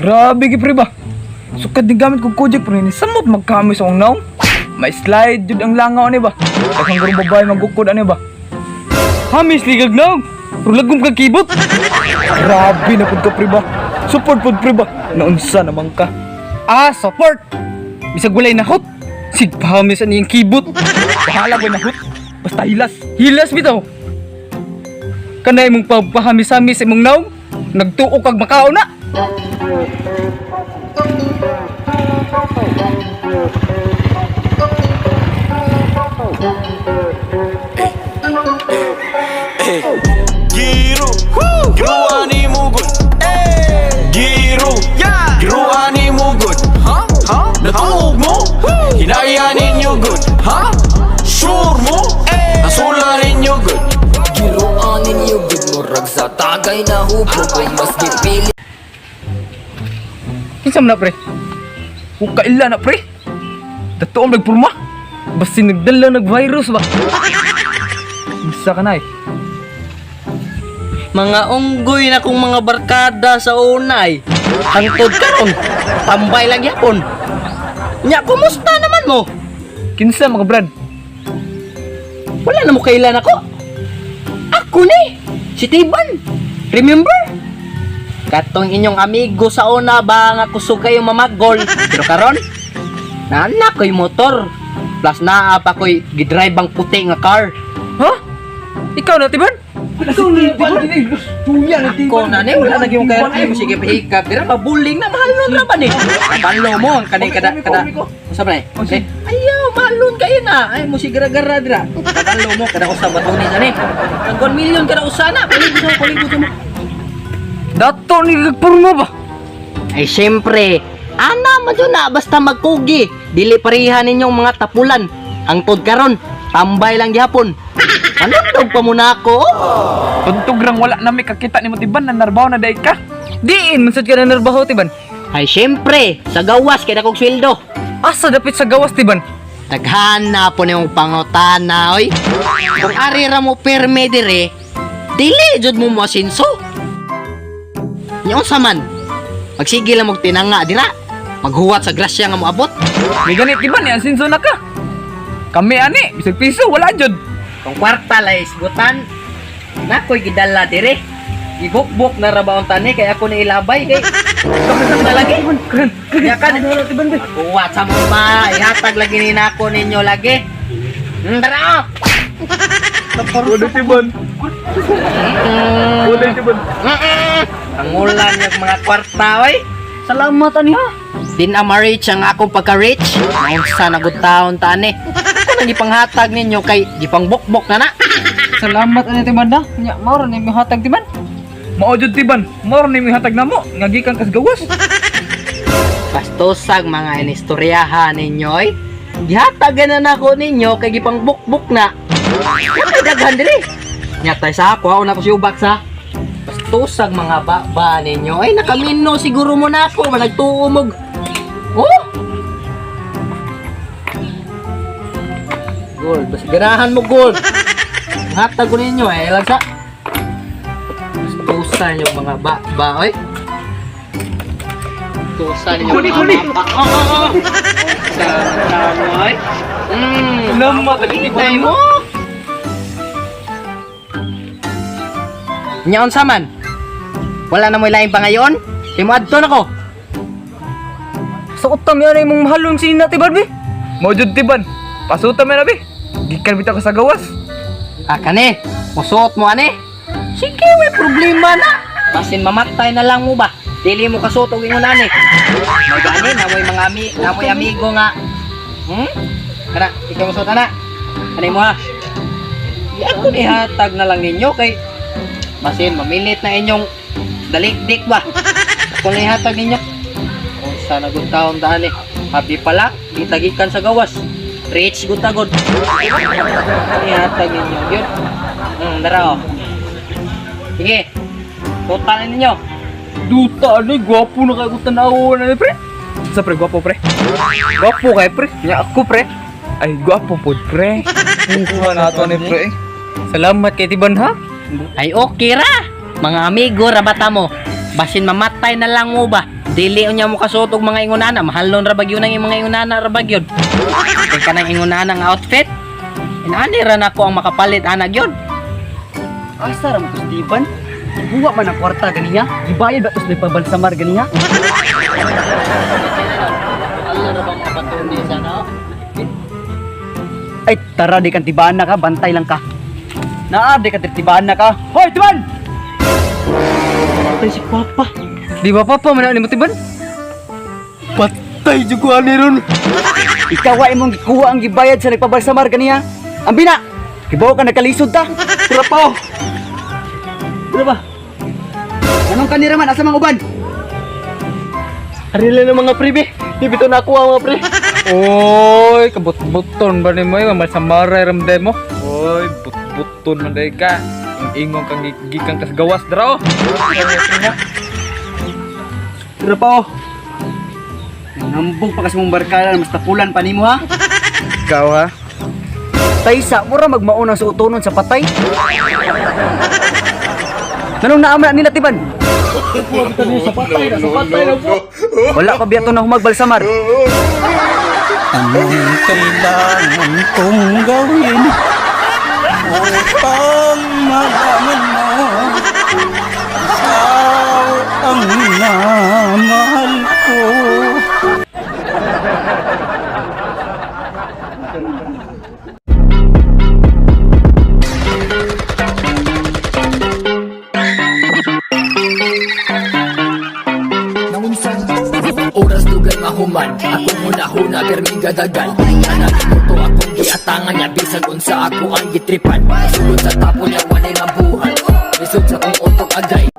Grabe gi pre ba. Sukad ni gamit kog kojek pre ni samot magkami sa akong naong. May slide jud ang langaw ani ba. Daghang garong babae magukod ani ba. Hamis ligag naong. Pero lagom kag kibot. Grabe na pud ka pre ba. Support pud pre ba. Naunsa naman ka. Ah, support. Bisag walay nahot. Sigpahamis ani ang kibot. Bahala ko nahot. Basta hilas. Hilas bitaw. Kanay mong papahamis-hamis imong naong. Nagtuo kag makaon na. Giru, giruan mo good. Giru, giruan mo good. Natuog mo, hinaya ninyo good. Sure mo, nasula ninyo good. Giruan ninyo gud murag sa tagay na hubog kung mas gipili. Kinsa man na pre? Hukaila na pre. Datuom nagpurma. Basta nagdala nag virus ba? Unsa ka na eh. Mga unggoy na kong mga barkada sa unay. Hangtod karon, tambay lang yapon. Nya, kumusta naman mo? Kinsa mga brad? Wala na mo kailan ako. Ako ni, si Tiban. Remember? Katong inyong amigo sa una ba nga kusog kayo mamagol. Pero karon, naana ko'y motor. Plus naa pa ko'y gidrive ang puti nga car. Ha? Ikaw na Tiban? Ikaw na tiban. Ko na ni wala na gyud kay ay mo sige pahikap dira mabuling na mahal nun ra ba ni. Kabalo mo ang kaning kada kada. Usa ba ni? Eh, ayaw mahalon kayo na. Ay mo sige gara dira. Kabalo mo kada usa batunin ani. Ang 1 million kada usa na. Palibot mo, palibot mo. Dato ni nagpurma ba? Ay syempre, ana man jud na basta magkugi. Dili pareha ninyong mga tapulan. Ang tod karon, tambay lang gihapon. Anong pa muna ako? Tuntog rang wala na may kakita ni mo tiban na narbaw na day ka. Diin man sad ka na narbaho Tiban. Ay syempre, sa gawas kay dakog sweldo. Asa dapit sa gawas Tiban? Daghan na po niyong pangutana, oy. Kung ari ra mo pirme dire, dili jud mo moasinso. Nya unsa man? Magsige lang og tinanga dira. Maghuwat sa grasya nga moabot. May ganit tiban ni asinso na ka. Kami ani, bisag piso wala jud. Kung kwarta lay isgutan, nakoy gidala dire. Gibukbok na ra ba ang tani kay ako ni ilabay kay na lagi. Nya kan. Huwat sa mo ba, ihatag lagi ni nako ninyo lagi. Tara. Oh. Wala tiban. Wala tiban. Ang ulan yung mga kwarta, oy. Salamat ani ha. Di na ma-rich ang akong pagka-rich. Naunsa na good taon tani. Ako nang ipanghatag ninyo kay gipangbukbok na na. Salamat ani Tiban na. Nya mao ra ni mihatag Tiban. Mao jud tiban. Mao ni mihatag namo nga gikan kas gawas. Bastosag mga inistoryahan ninyo, oy. Gihatagan na nako ninyo kay gipangbukbok na. Wala daghan diri. Nyatay sa ako, na ko si Ubak sa. Bastosag mga baba ninyo. Ay, nakamino siguro mo na ako. Managtuo mo. Oh! Gold. Basta ganahan mo gold. Hatag ko ninyo eh. Lang sa. Bastusan yung mga ba, oy. Bastusan yung mga ba. Oh, oh, oh. Sa tao, oy. Salamat ani Hintay mo. Nya unsa man? Wala na mo'y laing pa ngayon? Kay mo adto na ko. Sa utam yan ay mong mahalon si na Tiban be. Mao jud tiban. Pasuta man abi. Gikan bitaw ka sa gawas. Ah, kani. Musuot mo ani. Sige, may problema na. Basin mamatay na lang mo ba? Dili mo kasuot og ingon ani. May gani namoy mga namoy amigo nga. Kana, ikaw musuot ana. Ani mo ha. Di ako ni hatag na lang ninyo kay basin mamilit na inyong dalikdik ba. Ako ni hatag ninyo. Kung sa nagud taon daan eh. Happy pala, gitagikan sa gawas. Rich gud tagod. Ni hatag ninyo yun. Dara oh. Sige. Total na ninyo. Duta ani gwapo na kay ko tan-awon ani pre. Sa pre gwapo pre. Gwapo kay pre. Nya ako pre. Ay gwapo pod pre. Kuha na ato ni pre. Salamat kay Tiban ha. Ay okay ra. Mga amigo ra bata mo. Basin mamatay na lang mo ba? Dili unya mo kasuot og mga ingunana, mahalon ra bagyo nang imong mga ingunana ra bagyod. Kay kanang ingunana nga outfit. Inani ra nako ang makapalit ana gyud. Asa ra mo to Steven? Buwa man ang kwarta ganiya. Gibayad ba to sa nagpabalsamar ganiya? Allah ra bang mapatuloy sa no? Ay, tara di kang tibaan na ka, bantay lang ka. Naa di ka tibaan na ka. Hoy, tiban! Patay si Papa. Di ba Papa man ni mo tiban? Patay jud ko ani ron. Ikaw wa imong gikuha ang gibayad sa nagpabalsamar ganiya. Ambina. Kibaw ka nagkalisod ta. Tara pa. Oh. Tara ba? Anong kanira man asa mang uban? Arila ng mga pre, be. Di bitaw nakuha mga pre. Oy, kabut-buton ba nimo eh, masamara ramday mo. Oy, but-buton man day ka. Ang ingong kang gikan kas gawas dra oh. Tara pa oh. Nambog pa kasi mong barkada, mas tapulan pa nimo ha. Ikaw ha. Taysa, mura magmauna sa utonon sa patay. Nanong naama nila tiban? Wala pa biya to na humagbalsamar. Anong kailangan kong gawin upang malaman mo ikaw ang minamahal ko? Oras dugay mahuman akong hunahuna perming gadagan. Anak mo to akong giatangan niya bisan unsa ako ang gitripan. Sulod sa tapon niya walay mabuhat. Lisod sa kong utok agay.